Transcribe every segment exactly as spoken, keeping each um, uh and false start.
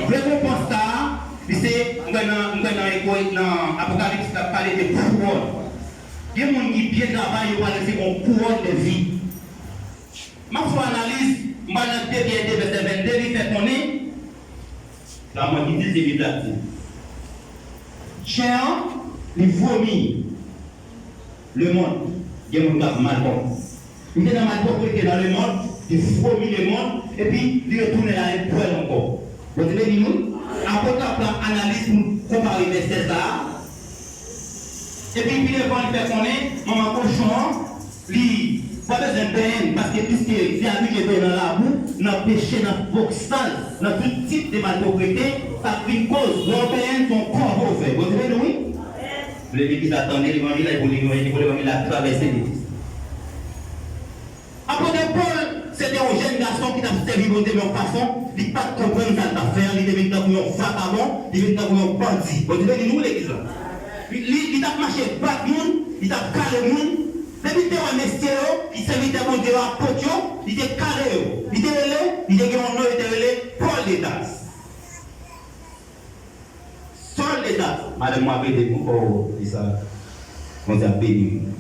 Rekonpans sa a, li se, m kwè nan, m kwè nan Ebre, nan Apokalips, l ap pale de kouwòn. Gen moun ki byen travay, yo pral resevwa yon kouwòn de vi. M ap fè yon analiz, m pral nan de Pyè de vèsè vennde, li fè konnen, la mwen ki di, se Bib la di. Chen an, li vomi lemonn, gen moun k ap malpwòp. Li te nan malpwòpte nan lemonn, li vomi lemonn, epi li retounen la, li pwèl ankò. Bondye beni nou. Apre, n ap pran analiz pou n konpare vèsè sa a. Epi, pi devan, li fè konnen, manman kochon an, li pa bezwen benyen l, paske piske li abitye benyen nan labou, nan peche, nan vòksal, nan tout tip de malpwòpte, sa k vin koz, lè w benyen l, se yon kò w fè. Bondye beni nou, wi. Vle di ki sa, tande levanjil la, epi li, epi levanjil la travèse li. Apot Pòl, se te yon jèn gason ki t ap sèvi Bondye, men yon fason, li pa t konprann sa l t ap fè an, li te vin tankou yon vakabon, li vin tankou yon bandi. Bondye beni nou, legliz la. Li, li, li t ap mache bat moun, li t ap kale moun. Depi l te wè mesye yo, ki sèvitè Bondye yo, apot yo, li te kale yo. Li te rele, li te gen yon non, li te rele Pòl de Tars. Sòl de Tars. Madanm mwen ap ede m, oh, di sa. Bondye ap beni w.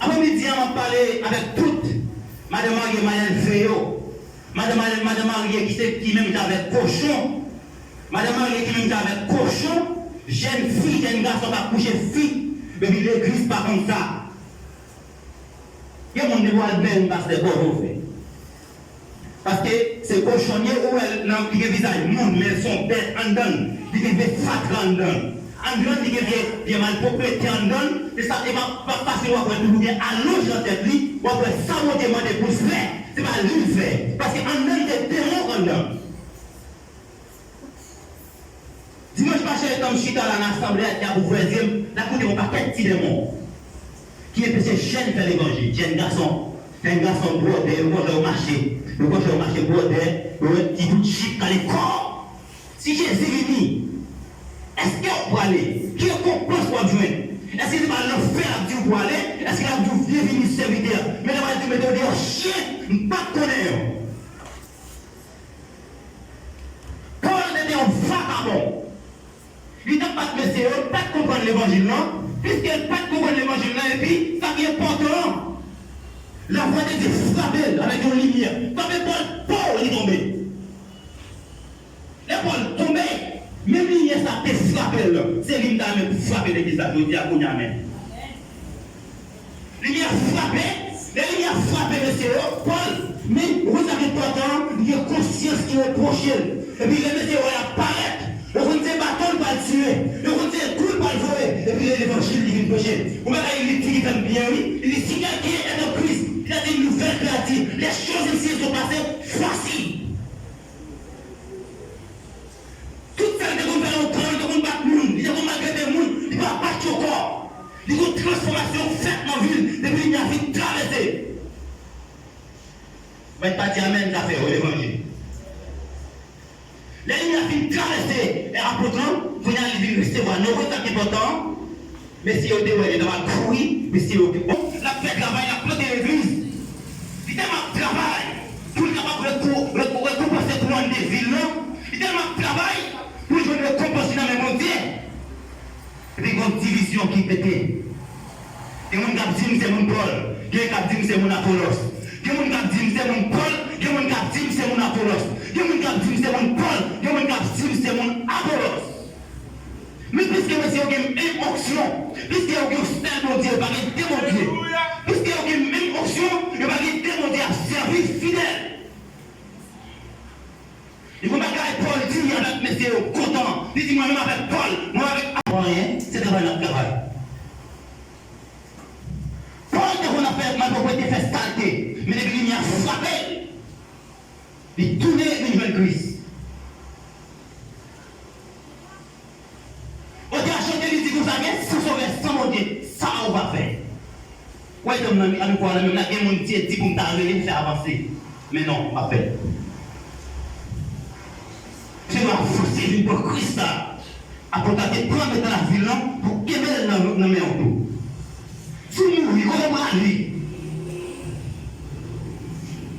Aprè midi an, m ap pale avèk tout madan marye mal elve yo. Madan mal, madan marye ki se, ki menm jan avèk kochon. Madan marye ki menm jan avèk kochon. Jèn fi, jèn gason k ap kouche fi. Epi legliz pa konn sa. Gen moun depi w al benyen pastè, bon, bon, fè. Paske se kochon l ye, ou wè l nan, li gen vizaj moun, men l se yon bèt anndan l. Li gen vye fatra anndan l. Anndan l, li gen vye, vye malpwòpte anndan l. Se sa, e pa, pa fasil w ap wè tou, li gen alonj nan tèt li, w ap wè sa Bondye mande pou l fè, se pa li l fè. Paske anndan l, se demon anndan l. Dimanch pase, etan m chita la nan asanble a, dyab ouvè zye m, l ap koute yon pakèt ti demon ki anpeche jèn fè levanjil. Jèn gason, jèn gason bwòdè, yo konn lè yo mache, yo konn lè yo mache bwòdè, yo wè ti bout jip kale kò. Si Jezi vini, èske w prale? Ki rekonpans w ap jwenn? Èske se pa lanfè l ap di w prale? Èske l ap di w byenvini sèvitè? Men lè w al di w mete w deyò, chen, m pa t konnen yo. Pòl te te yon vakabon. Li t ap bat mesye yo, li pa t konprann levanjil lan. Piske l pa t konprann levanjil lan, epi sa ki enpòtan an, lavwa de Dye frape l avèk yon limyè. Frape Pòl, pow, li tonbe. Lè Pòl tonbe, menm limyè sa te frape l lan, se li m ta renmen pou frape legliz la jodi a kounye a menm. Limyè frape, lè limyè frape mesye yo, Pòl, men, ou konn sa ki enpòtan an, li gen konsyans ki repwoche l. Epi lè mesye yo wè l ap parèt, yo konn se baton l pral tire, yo konn se kou l pral voye, epi lè levanjil li vin preche. Yon bagay li di ki fè m byen, wi. Li di, si quelqu'un est en Christ, il est une nouvelle créature. Les choses anciennes sont passées, voici. Tout sa l te konn fè lontan, li te konn bat moun, li te konn maltrete moun, li pa bat yo ankò. Li gon transfòmasyon fèt nan vi l depi limyè a fin travèse. Mèt pa di amèn, zafè yo levanjil. Lè limyè a fin travèse, e apot lan, kounye a li vin resevwa non, sa ki enpòtan an. Mesye yo te wè, yo t ap kouri, mesye yo te bon. L ap fè travay, l ap plante legliz. Li tèlman ap travay pou l kapab reko-, reko-, rekonpanse kouwòn de vi l lan. Li tèlman ap travay pou l jwenn rekonpans li nan men Bondye. Epi gon divizyon ki pete. Gen moun k ap di m se moun Pòl, gen k ap di m se moun Apolòs. Gen moun k ap di m se moun Pòl, gen moun k ap di m se moun Apolòs. Gen moun k ap di m se moun Pòl, gen moun k ap di m se moun Apolòs. Men piske mesye yo gen menm onksyon, piske yo gen yon sèl Bondye, yo pa gen de Bondye. Piske yo gen menm onksyon, yo pa gen de Bondye y ap sèvi fidèl. Li gon bagay Pòl di avèk mesye yo kontan. Li di, mwen menm avèk Pòl, mwen avèk. Anyen, se travay n ap travay. Pòl te konn ap fè malpwòpte, fè salte, men depi limyè a frape l, li tounen vin jwenn Kris. Ote a chante, li di konsa, gen san sovè, san Bondye, sa ou pa fè. Wè, etan m nan, an nou kwè nan menm la, gen moun Dye di pou m ta rele, m fè avanse. Men non, m pa fè l. Se nou avanse vin pran Kris la. Apot la te pran met nan lavi l lan pou kenbe l nan, nan men w tou. Si w mouri, kote w prale?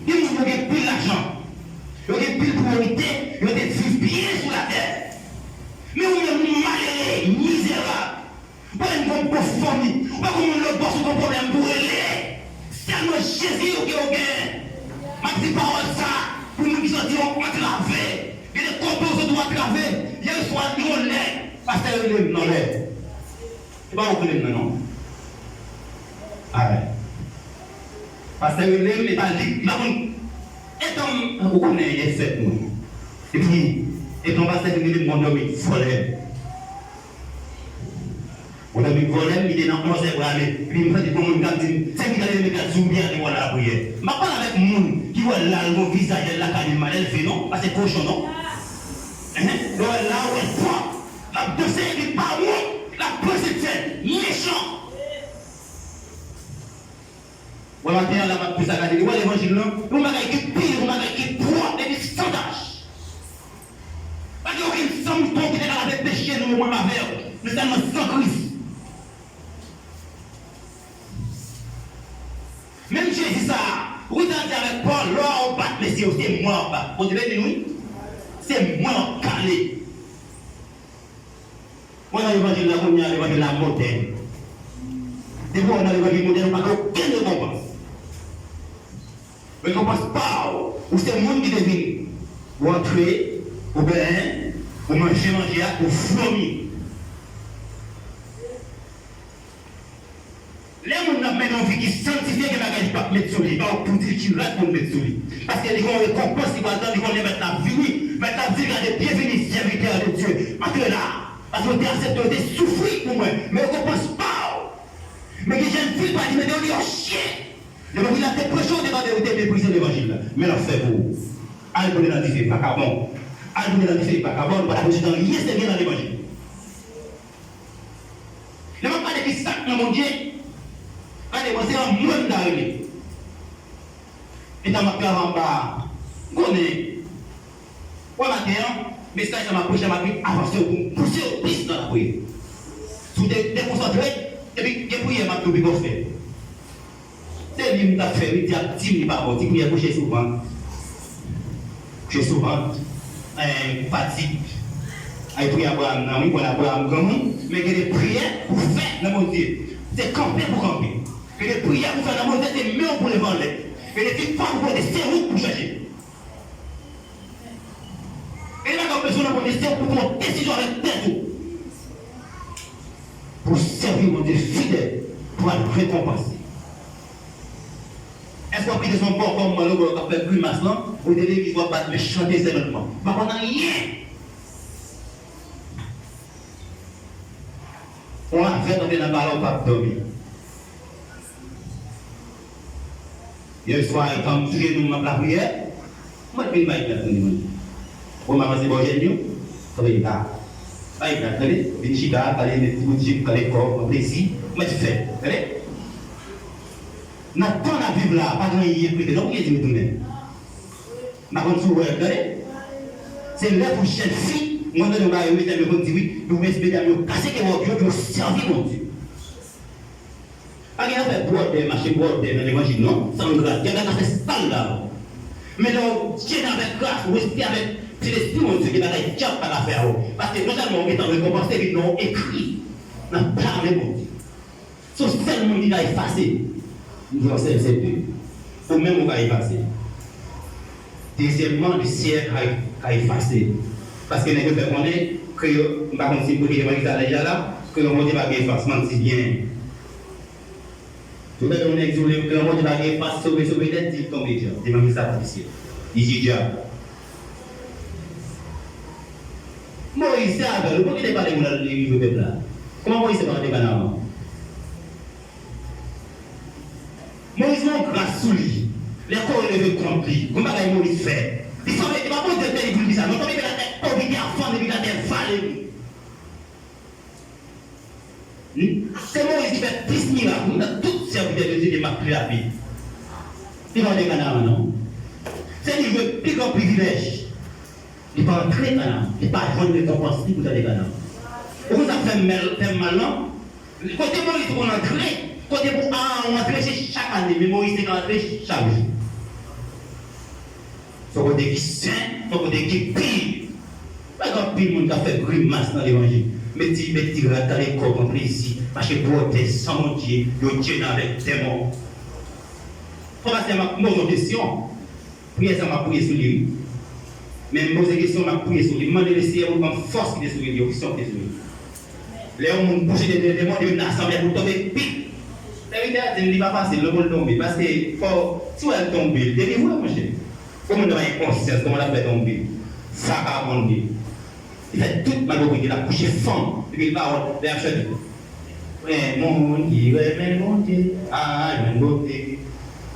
Gen moun yo gen pil lajan, yo gen pil priyorite, yo te mizerab. Ou pa menm gon bon fanmi. Ou pa gon moun lòt bò si w gon pwoblèm pou w rele. Sèlman Jezi ou gen, ou gen. M ap di pawòl sa pou moun ki santi yo antrave. Gen de kote w santi w antrave. Yè swa, gen yon lè, pastè rele m nan lè. Se pa ou ki rele m nan, non. Alright. Pastè rele m, e pa li, m pa konn. Etan m, ou konnen yè fèt mwen. Epi, etan pastè vin rele m, mwen dòmi vòlè. Mwen dòmi vòlè, m li te nan onz è prale. Epi m santi gon moun k ap di m, se ki gade m, gad sou m, byen, te wè lapriyè. M ap pale avèk moun ki wè l la, l gon vizaj, l lakay li mal elve, non? Pa se kochon, non? Hein? Lè w wè l la, w wè l pwòp. L ap danse, epi pa wont, l ap pran sèt sèt. Mechan. Bon, maten an la, m ap di sa, gade, li wè levanjil lan, yon bagay ki pi, yon bagay ki pwòp epi san tach. Pa gen okenn san mouton ki te ka lave peche nou, mwen avè w. Nou sèlman san Kris. Menm Jezi sa a, ou ta di avèk Pòl, lè w bat mesye yo, se mwen w ap bat. Bondye beni nou, wi. Se mwen w ap kale. Mwen nan levanjil la kounye a, levanjil la modèn. Depi w nan levanjil modèn, ou pa gen okenn rekonpans. Rekonpans pa w, ou se moun ki te vin. Ou antre, ou benyen, ou manje manje a, ou vòmi. Lè moun nan mennen yon vi ki santifye, gen bagay li p ap met sou li, li pa pou di l ki rad pou l met sou li. Paske li gen yon rekonpans li pral tann, li konnen mèt la ap vini. Mèt la ap di l, gade, byenvini, sèvitè de Dye. Antre la. Paske w te aksepte, w te soufri pou mwen. Men rekonpans pa w. Men gen jèn fi pa di, mete w deyò, chyen. Levanjil la te preche, w te tande, ou te meprize levanjil la. Men l ap fè pou ou. Al boule nan dife, vakabon. Al boule nan dife, vakabon, ou pa t ap rezoud anyen, se byen nan levanjil. Lè m ap pale de sa k nan Bondye, gade, mwen se yon moun m ta rele. Etan m ap travay anba a, m konnen, wè maten an, mesaj sa m ap preche, m ap vin avanse w pou m pouse w plis nan lapriyè. Si w te dekonsantre, epi gen priyè m ap di w pi bò fè. Se li m t ap fè, wi, di ap di m li pa bon. Ti priyè kouche sou vant. Kouche sou vant. Eh, fatig. Ay, priyè Abraram nan, wi, konn Abraram granmoun, men gen de priyè pou fè nan Bondye. Se kanpe pou kanpe. Gen de priyè pou fè nan Bondye, se men w pou leve anlè. Gen de viktwa pou pote, se wout pou chache. E lè w bezwen nan Bondye, se pou pran desizyon avèk tèt ou. Pou sèvi Bondye fidèl, pou al rekonpanse. Èske w ap kite se yon bòkò mwen lè w wè w k ap fè grimas lan, ou te legliz w ap bat men chante sèlman? M pa konn anyen. Yon avèg antre nan palè w p ap dòmi. Yè swa, etan m sou jenou m ap lapriyè, mwen vin bay dat tande mwen. Bon, m avanse bò jèn yo, tande ta. Bay dat, tande, vin chita, tande, met ti bout jip, tande kò, pran plezi, mwen fè, tande. Nan tan n ap viv la, pa gen anyen prete, non, pou gen di retounen. M pa konn si w wè, tande. Se lè pou jèn fi, mwen tande yon bagay, wi, medam yo konn di, wi, nou wè medam yo kase ke wòb yo pou yo sèvi Bondye. Pa gen afè bwòdè, mache bwòdè nan levanjil, non. Sa yon gras. Gen bagay k ap fè sal la. Men lè w jene avèk gras, ou rete avèk Sentespri Bondye, gen bagay dyab pa ka fè a ou. Paske non sèlman ou gentan rekonpanse, epi non, ou ekri nan palè Bondye. Se yon sèl moun ki ka efase. M di yon sèl, se Dye. Ou menm ou ka efase. Dezyèmman, le ciel ka, ka efase. Paske nèg yo fè konnen kreyòl, m pa konn si m premye devan ki sa deja la, kreyòl Bondye pa gen efase, manti byen. Ou tande yon nèg di w kreyòl Bondye pa gen efase, sove, sove tèt, di l tonbe djab, devan ki sa pou li syèl. Li di djab. Moyiz se avè l, ou pou kite pale pou l al rive pèp la. Kòman Moyiz se pa nan kanaran? Moyiz gen yon gras sou li. Lè kò yo leve kont li, gon bagay Moyiz fè. Li sanble, li pa Bondye te di pou l di sa, non, sanble li te ap pwofite ap fann epi l ap vale moun. Hmm? Se Moyiz ki fè plis mirak, wi, nan tout sèvitè de Dye ke m ap raple. Li pa nan kanaran, non. Se li jwenn pi gran privilèj. Li pa antre kanaran. Li pa jwenn rekonpans li pou tande kanaran. Ou konn sa k fè m mal, fè m mal, non? Kote Moyiz konn antre, kote pou Arawon antre, se chak ane, men Moyiz te ka antre chak jou. Se yon kote ki sen, se yon kote ki pi. Pa gen anpil moun k ap fè grimas nan levanjil. Met ti, met ti rad, tande kò, pran plezi, mache bwòdè san Bondye, yo djèn avèk dèmon. Fò pastè m ap poze yon kesyon. Priyè sa m ap priye sou li, wi. Men m poze kesyon, m ap priye sou li. M mande Leseyè pou l ban m fòs ki te sou li, yo, ki te sou li. Lè yon moun bouche de, de, dèmon, li menm nan asanble pou tonbe pik. Sèvitè a di m li pa fasil non pou l tonbe, paske fò, si w wè l tonbe, l delivre, monchè. Yon moun nan pa gen konsyans, kòman l ap fè tonbe? Vakabon li. Li fè tout malproprete, l ap kouche fanm, epi l pa wont lè y ap chante. Men moun ki renmen Bondye a jwenn bote.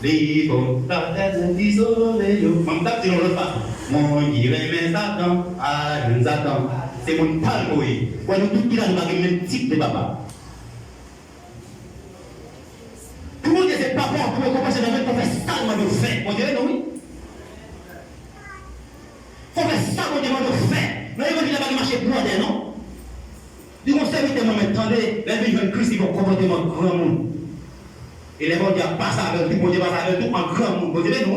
Li bon, sa fè moun ki sove yo. Mwen, m t ap di l yon lòt fason. Moun ki renmen Satan a jwenn Satan. Se moun pa l mwen ye. Wè, nou tout ki la, nou pa gen menm tip de papa. Pou Bondye se papa w, pou rekonpanse nan men, pou fè sa l mande w fè. Bondye rele nou, wi. Fò w fè sa Bondye mande w fè. Nan levanjil la pa gen mache bwòdè, non. Li gon sèvitè mwen mèt tande, lè l vin jwenn Kris, li gon konpòteman granmoun. E lè Bondye ap pase avè l tou, Bondye pase avè l tou an granmoun. Bondye beni w.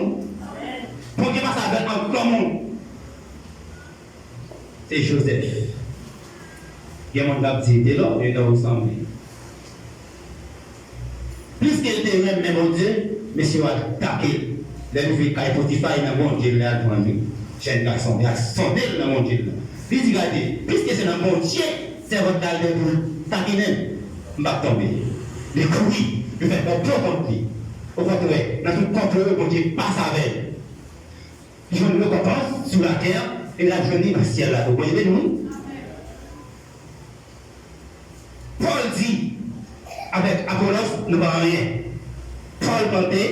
Bondye pase avè l an granmoun. Se Jozèf. Gen moun k ap di, Telò, e nan ou sanble. Piske l te renmen Bondye, mesye yo atake l. Lè l rive kay Potifay, nan Bondye l al pran li. Jèn gason, li al sonde l nan Bondye l. Li di, Gade, piske se nan Bondye sèvant la al depi l takinen m, m p ap tonbe. Li kouri, yo fè konplo kont li. Okontrè, nan tout konplo yo, Bondye pase avè l. Li jwenn rekonpans sou latè e l ap jwenn li nan syèl la tou. Bondye beni nou. Pòl di, Avèk Apolos, nou pa anyen. Pòl plante,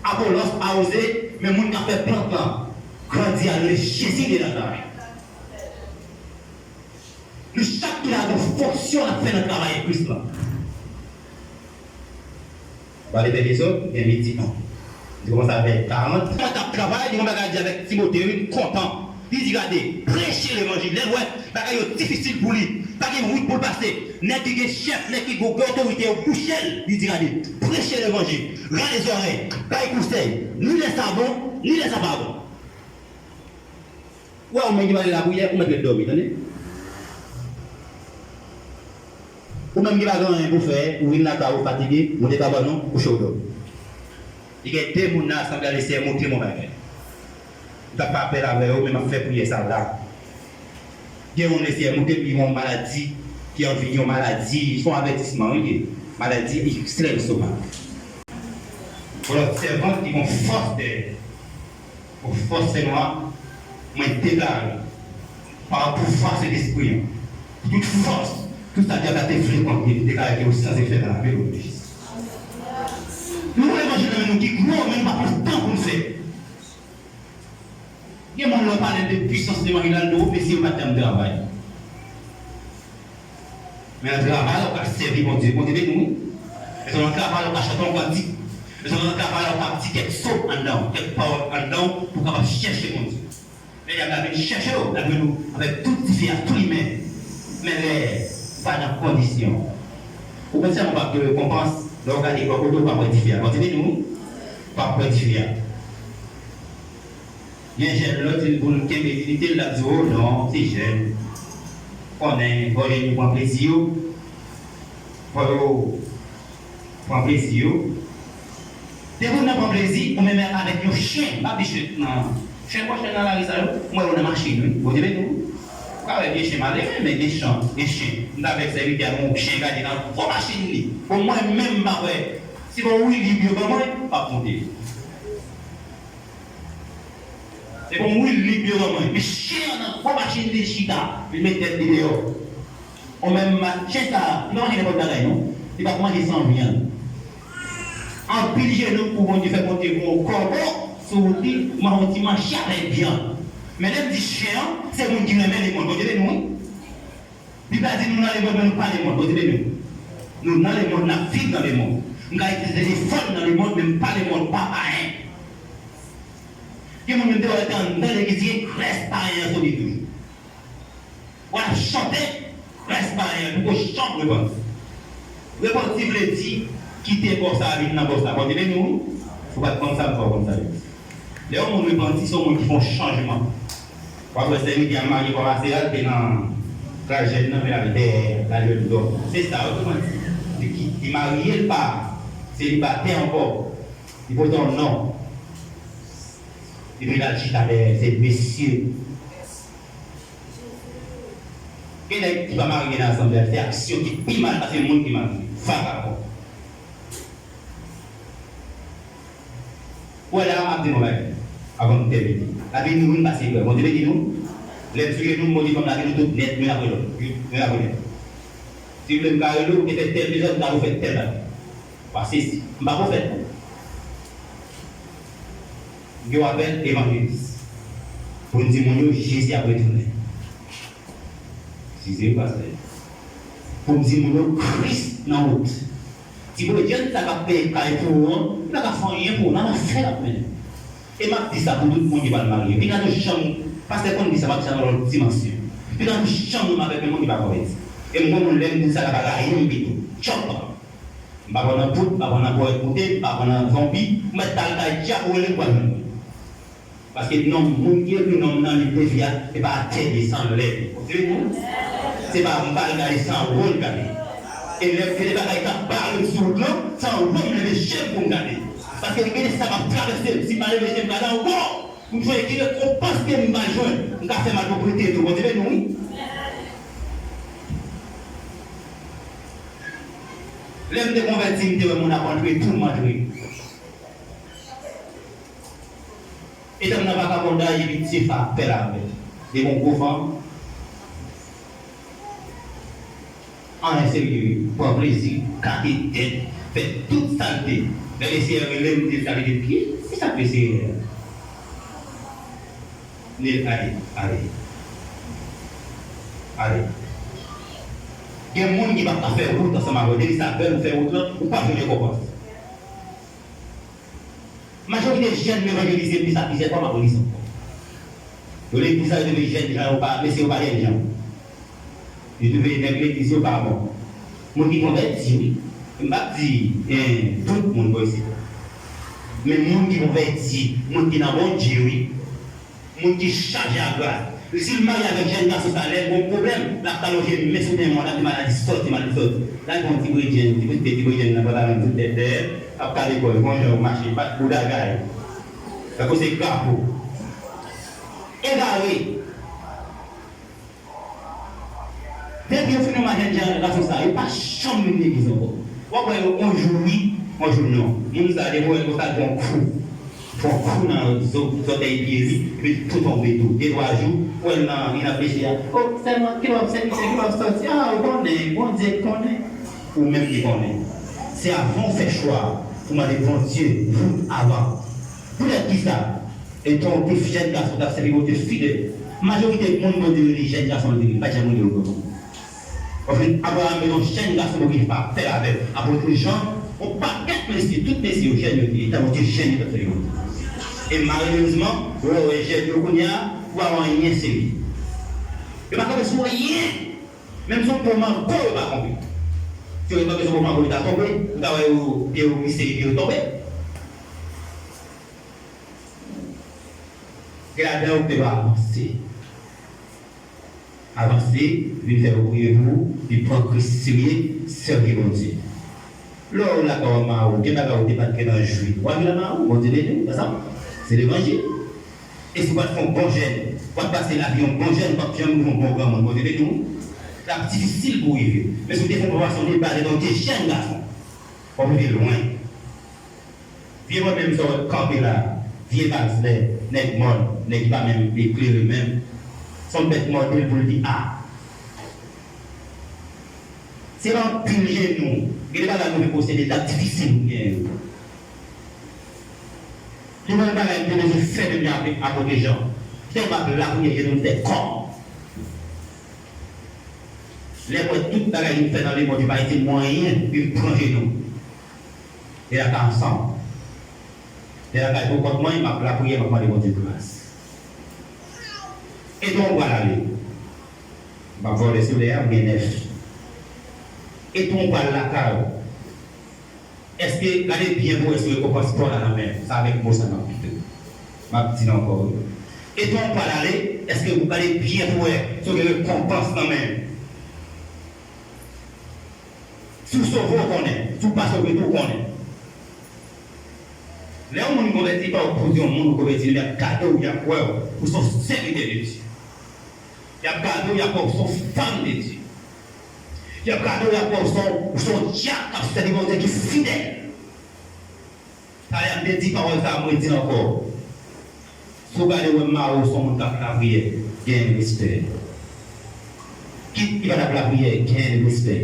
Apolos awoze, men moun k ap fè plant lan grandi a, rele Jezi de Nazarèt. Nou chak ki la gen fonksyon n ap fè nan travay Kris lan. Pale bèl lezòt, gen midi an. Li kòmanse avèk karant. Pòl t ap travay, li gen yon bagay di avèk Timote, wi, m kontan. Li di, Gade, preche levanjil. Lè l wè bagay yo difisil pou li, pa gen wout pou l pase. Nèg ki gen chèf, nèg ki gen otorite yo bouche l. Li di, Gade, preche levanjil. Rale zòrèy, bay konsèy. Ni lè sa bon, ni lè sa pa bon. Ou wè, ou menm ki pa gen lapriyè, ou mèt ret dòmi, tande. Ou menm ki pa gen anyen pou fè, ou vin lakay ou fatige, moute kabann ou, kouche ou dòmi. Li gen de moun nan asanble a, Leseyè montre m yon bagay. M t ap fè apèl avè yo, men m ap fè priyè sa la. Gen yon Leseyè montre m li gen yon maladi, ki anvi yon maladi, se yon avètisman, wi, li ye. Maladi ikstrèm estomak. Pou lòt sèvant ki gen fòs dèyè. Pou fòs Sentnwa, mwen deklare, pa pouvwa Sentespri an, pou tout fòs, tout sa dyab la te vle kont li, m deklare ke yo san efè nan lavi nou, Jezi. Nou gen levanjil nan men nou ki gwo, men nou pa pran tan pou n fè. Gen moun lè w pale de pwisans levanjil la, l di w, mesye, yo pa t janm travay. Men nan travay la, ou ka sèvi Bondye. Bondye beni w, wi. Men se nan travay la, ou ka chante yon kantik. Men se nan travay la, ou ka di kèk so anndan w, kèk pawòl anndan w, pou w kapab chèche Bondye. Men dyab la vin chèche w, l ap jwenn ou avèk tout dife a, tou limen. Men lè ou pa nan kondisyon, ou konn sèlman w p ap gen rekonpans, lè w gade bò kote w, ou p ap wè dife a. Bondye beni w, wi. Ou p ap wè dife a. Gen jèn, lè w di l pou l kenbe dinite l, l ap di w, o non, se jèn. Konnen, fò jèn yo pran plezi yo. Fò yo pran plezi yo. Depi w nan pran plezi, ou menm avèk yon chen, m p ap di chen nan, chen, gwo chen nan lari sa yo, m wè yo nan machin, wi. Bondye beni w. Ou ka wè gen chen malere, men gen chen, gen chen. M t avèk sèvitè a, yon chen gade nan gwo machin li. Bon, mwen menm, m pa wè. Si bon, wi, li byen ban mwen, m p ap monte. Se bon, wi, li byen ban mwen. Men chen an nan gwo machin li chita, li met tèt li deyò. Ou menm, chen sa, li pa manje nenpòt bagay, non. Li p ap manje san vyann. Anpil jenou pou Bondye fè Bondye voye yon kòbo sou wout li, ou manje yon ti manje avèk vyann. Men lè m di chen an, se moun ki renmen lemonn. Bondye beni w, wi. Bib la di nou nan lemonn, men nou pa lemonn. Bondye beni w. Nou nan lemonn, n ap viv nan lemonn. M ka itilize telefòn nan lemonn, men m pa lemonn, m pa payen. Gen moun menm te wè te anndan legliz, gen grès payen an sou li toujou. W ap chante, grès payen an, poko janm repanti. Repanti vle di kite bò sa a vin nan bò sa. Bondye beni w, wi. Ou pa t konn sa, men fò w konn sa yo. Lè yon moun repanti, se yon moun ki fè yon chanjman. W ap wè sèvitè a marye kòm Asera, l te nan Lajèn nan, men l ale dèyè, l ale dòm. Se sa, yo te konn di. Li ki, li marye, l pa selibatè ankò. Li pote yon non. Epi l al chita dèyè, se mesye. Gen nèg ki pa marye nan asanble a, se aksyon ki pi mal pase moun ki marye. Vagabon. Ou wè la, m ap di nou bagay, avan nou tèmine. Lavi nou, nou pase eprèv. Bondye beni nou. Lè m sou jenou m, Bondye fè m lage nou tout nèt, youn apre lòt. Youn apre lòt. Si w vle m ka rele w, ou te fè tèl dezòd, m ta pou fè tèl bagay. Pase si. M pa pwofèt. M gen yon apèl evanjelis. Pou n di moun yo, Jezi ap retounen. Size pastè. Pou m di moun yo, Kris nan wout. Ti bredjenn sa k ap peye kay pou ou an, li pa ka fè anyen pou ou, nan lanfè l ap mennen. E m ap di sa pou tout moun ki pral marye. Piga nou janm, pastè konn di sa, m ap di sa nan lòt dimansyon. Piga nou janm renmen avèk yon moun ki pa konvèti. E m gon moun lè m di sa, l ap rayi m pito. Tchòp! M pa pran nan poud, m pa pran nan pwèt moute, m pa pran nan zonbi, m mèt al kay dyab ou rele m pral jwenn mwen. Paske nonm, moun ki ekri non m nan liv de vi a, se pa atè li, se anlè li. Ou tande non? Se pa m pa al gade, se anwo l gade. E lè m gen de bagay k ap bare m sou wout lan, se anwo m leve je m pou m gade. Paske m gen de sa k ap travèse m, si m pa leve je m gade anwo, m sonje ki rekonpans ke m pral jwenn, m ka fè malpwoprete tou. Bondye beni w, wi. Lè m te konvèti, m te wè moun ap antre tou, m antre. Etan m nan vakabonday, epi ti fa ap fè lavèt. Li gon gwo fanm. Anyen serye, pran plezi, kate tèt, fè tout salte. Lè Lesenyè rele m, m di l, "Sa vle di ki? Ki sa k Lesenyè a?" Li di, "Ale, ale. Ale." Gen moun ki p ap ka fè wout ansanm avè w. Depi sa bèl ou fè wout lan, ou p ap jwenn rekonpans. Majorite jèn m evanjelize, m di sa plizyè fwa, m ap redi sa ankò. Yo legliz la, yo twouve jèn jan yo pa, mesye yo pa jèn jan. Yo twouve nèg legliz yo pa bon. Moun ki konvèti, wi. M p ap di, eh, tout moun bò isit. Men moun ki konvèti, moun ki nan Bondye, wi. Moun ki chaje ak gras. Si l marye avèk jèn gason sa, lè l gon pwoblèm, l ap ka lonje men sou tenten mòn, l ap di maladi sòti, maladi sòti. L al pran ti bredjenn, ti bredjenn, ti bredjenn nan pantalon, ti tèt dèyè, l ap kale kò l, gon jan ou mache, bat bouda gay. Tankou se krapo. Egare. Depi yo fin yon maryaj jèn gason sa, yo pa janm vin legliz ankò. W ap wè yo yon jou wi, yon jou non. Moun sa, depi w wè l konsa, l fè yon kou. Fè yon kou nan zo, zòtèy pye li, epi l tou tonbe tou. De twa jou, ou wè l nan, li nan peche a. O, sèlman, ki lè w ap sèvi, se ki lè w ap sòti. A, ou konnen, Bondye konnen. Ou menm ki konnen. Se avan w fè chwa pou mande Bondye wout avan. Poutèt ki sa? Etan w te jèn gason, w t ap sèvi Bondye fidèl. Majorite moun Bondye rele jèn gason, li pa janm rele yo granmoun. Paske Abraram te yon jèn gason, Bondye pa fè l avè l. Apot Jan, yon pakèt mesye, tout mesye yo jèn yo te ye, etan yo te jèn yo t ap sèvi Bondye. E malerezman, lè w wè jèn yo kounye a, ou pa wè anyen serye. Yo pa kanpe sou anyen. Menm sou pon mango yo pa kanpe. Si yo kanpe sou pon mango, yo ta tonbe. Ou ta wè yo, pye yo glise epi yo tonbe. Gen ladan yo ki te pa avanse. Avanse, vin fè yo priye pou ou, vin pran Kris serye, sèvi Bondye. Lè w lakay w mari w, gen bagay ou te pa t gen nan jwi, w al nan mari w, Bondye beni w, pa sa? Se levanjil. E si w pa t fè yon bon jèn, w ap pase lavi yon bon jèn, w p ap janm rive yon bon granmoun, Bondye beni w. L ap difisil pou w rive. Men si w te fè yon preparasyon de baz, etan w te jèn gason, w ap rive lwen. Vye mwen menm sa w wè kanpe la, vye pastè, nèg mòn, nèg ki pa menm eklere menm. Se yon bèt mòde l pou l di a. Se pa anpil jenou, gen de bagay nou vin posede, l ap difisil pou n genyen yo. Li wè yon bagay m te bezwen fè menm jan avèk Apot Jan. Kite m ap lapriyè, jenou m fè kòm. Lè m wè tout bagay ki fè nan lemonn yo pa itil mwen anyen, epi m pran jenou m. E la ka ansanm. E la ka pou kont mwen, m ap lapriyè, m ap mande Bondye gras. E tou w pral ale. M ap vòlè solèy a, m gen nèf. E tou w pral lakay ou. Èske, gade byen pou wè si w rekonpans pa w la nan men w. Se avèk mo sa m ap kite w. M ap di l ankò, wi. E tou w pral ale, èske ou gade byen pou wè si w gen rekonpans nan men w. Si w sove, w konnen. Si w pa sove tou, w konnen. Lè yon moun konvèti pa w, pou di yon moun ou konvèti, y ap gade w, y ap wè w, ou se yon sèvitè de Dye. Y ap gade w, y ap wè w se yon fanm de Dye. Y ap gade w, y ap wè w se yon, ou se yon dyak k ap sèvi Bondye ki fidèl. Talè m te di pawòl sa a, mwen di l ankò. Si w gade w wè m mare w, se yon moun k ap lapriyè, genyen respè. Kit ki pa t ap lapriyè, genyen respè.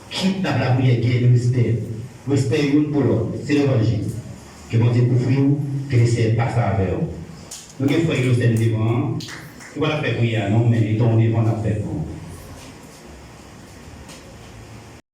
Kit t ap lapriyè, genyen respè. Respè youn pou lòt, se levanjil. Ke Bondye kouvri w, ke Lesenyè pase avè w. Nou gen frè Inosèn devan an. Li pa t ap fè priyè a non, men li ton devan l ap fè pou.